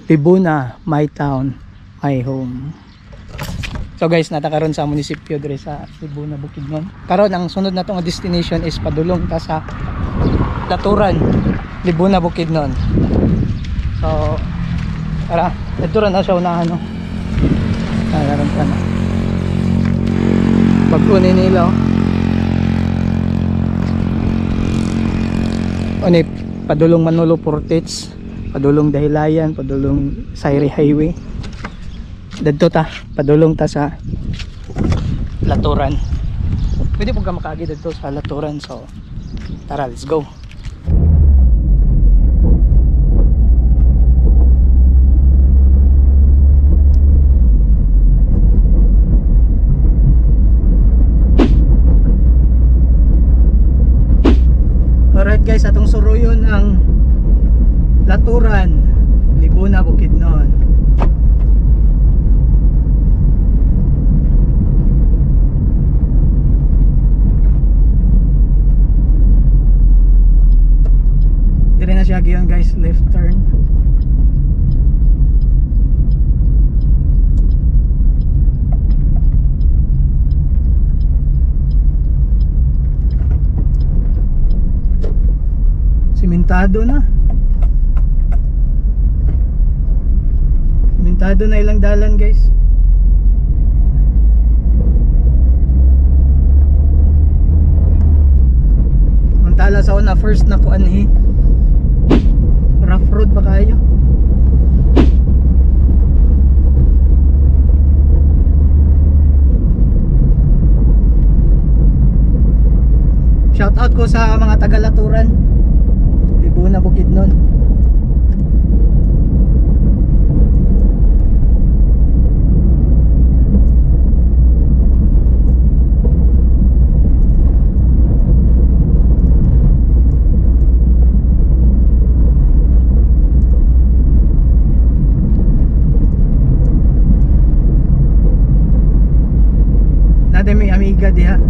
Libuna, my town, my home. So guys, nata karon sa munisipyo diri sa Libuna, Bukidnon. Karon ang sunod nato nga destination is padulong ta sa Laturan, Libuna, Bukidnon. So tara, dito ra na siya unahan, no. Karon pa na. Bag-o ni nila, oh. Ano, padulong Manolo Fortich, padulong Dahilayan, padulong Sayri Highway. Dadto ta, padulong ta sa Laturan. Pwede po ka makaagi dito sa Laturan, so tara, let's go. Alright guys, atong suruyon ang Laturan, Libuna, Bukidnon. Dire na siya giyon guys, left turn. Simentado na. Simentado na ilang dalan guys. Samantala sa una, first na kuan eh, rough road pa kayo. Shout out ko sa mga taga Laturan, Libuna, Bukidnon. Natin may amiga diha,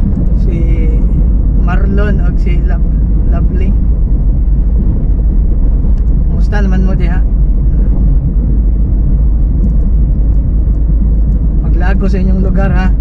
si Marlon og si Lovely. Kumusta naman mo diha? Maglago sa inyong lugar ha.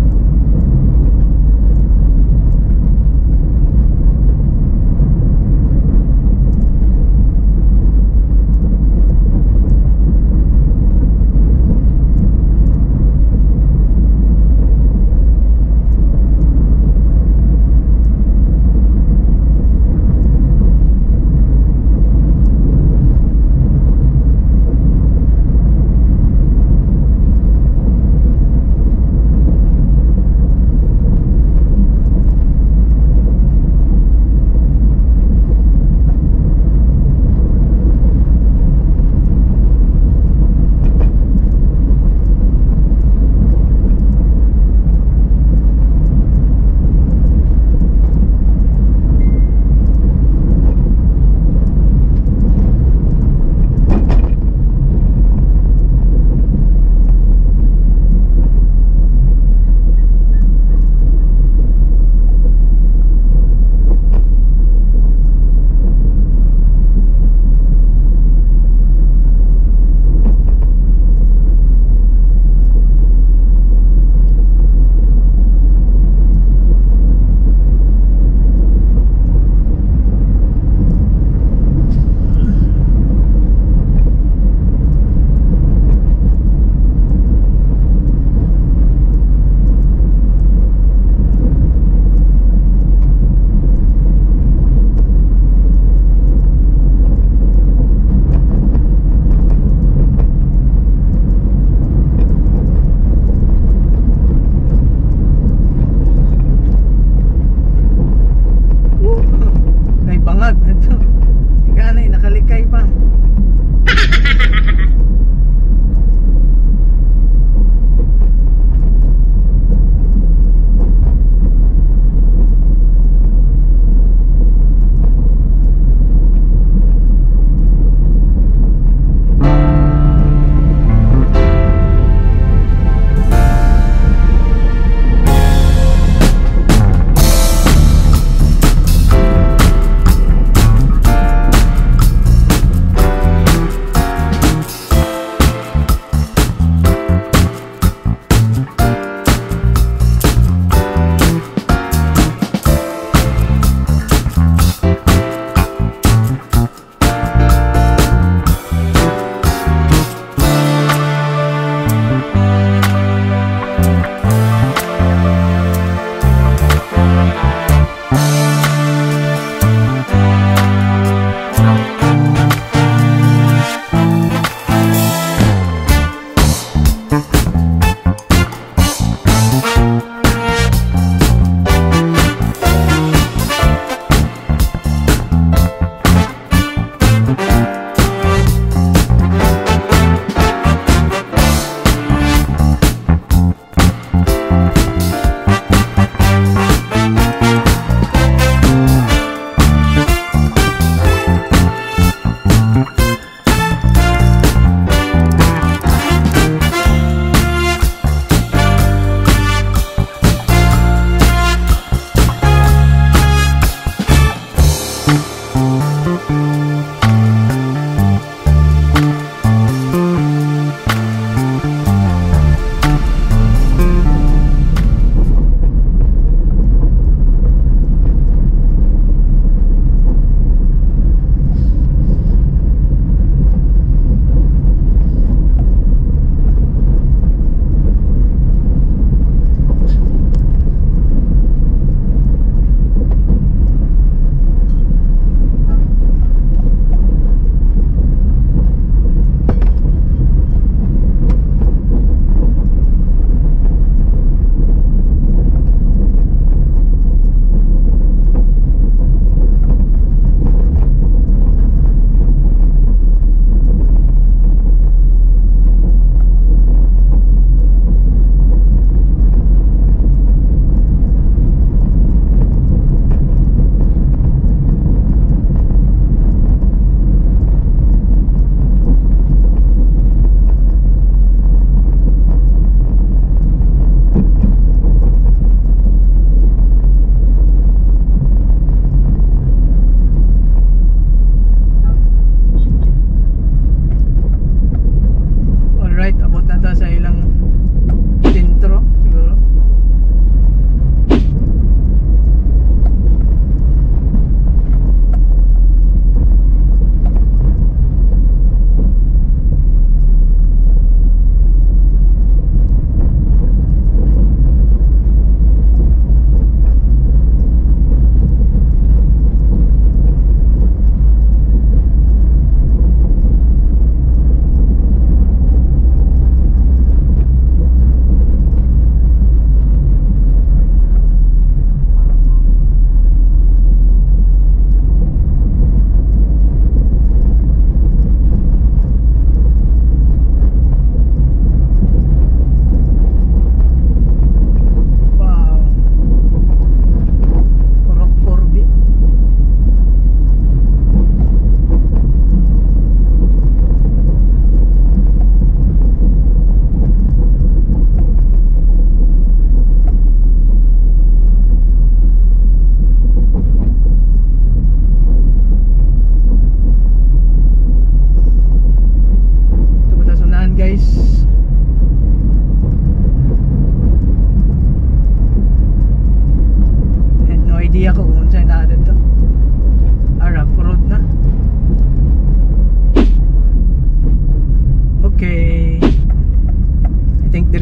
Nakalikay pa.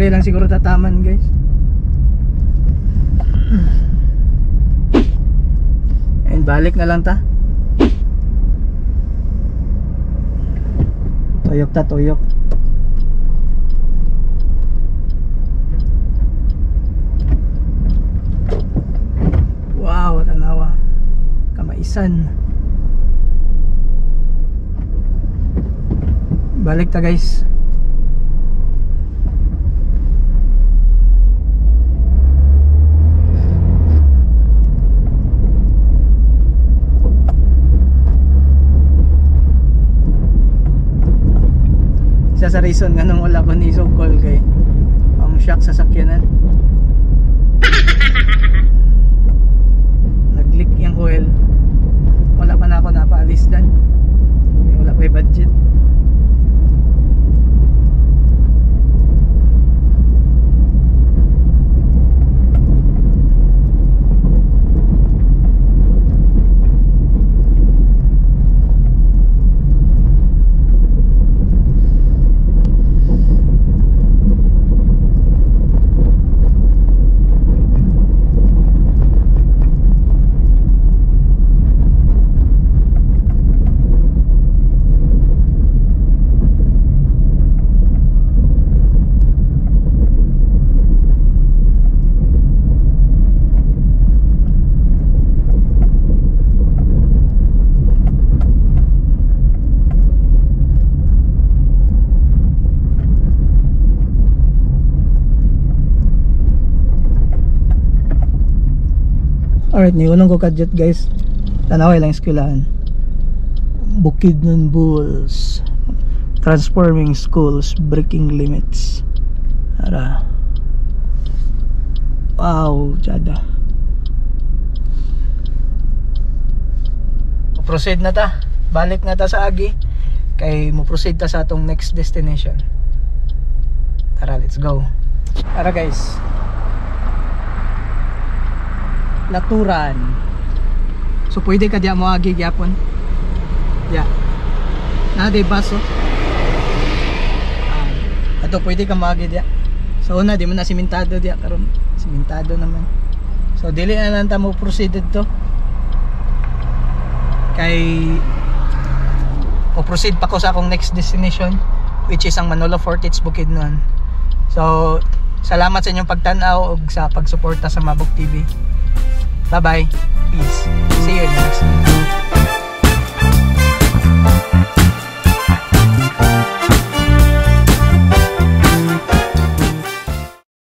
Dire lang siguro tataman, guys. And balik na lang ta. Tuyok ta, tuyok. Wow, tanawa. Kamaisan. Balik ta, guys. Isa sa reason nga nung wala ko ni call kay ang shock sa sakyanan. Nag-leak yung oil. Wala pa na ako napaalis dan. Wala pa yung budget. Alright, niunong ko kadyot, guys. Tanaway lang eskwelahan. Bukidnon Bulls. Transforming schools, breaking limits. Ara. Wow, tsada. Proceed na ta. Balik na ta sa Agi. Kay mo proceed ta sa atong next destination. Tara, let's go. Tara, guys. Laturan. So pwede ka diya mo agi gyapon. Ya. Na day baso. Ato pwede ka moagi diya. So una di mo na simentado diya karon. Simentado naman. So dili na lang ta mo proceed didto. Kay o proceed pa ko sa akong next destination, which is ang Manolo Fortich, Bukidnon. So salamat sa inyong pagtan-aw ug sa pagsuporta sa Mabok TV. Bye bye. Peace. See you in the next video.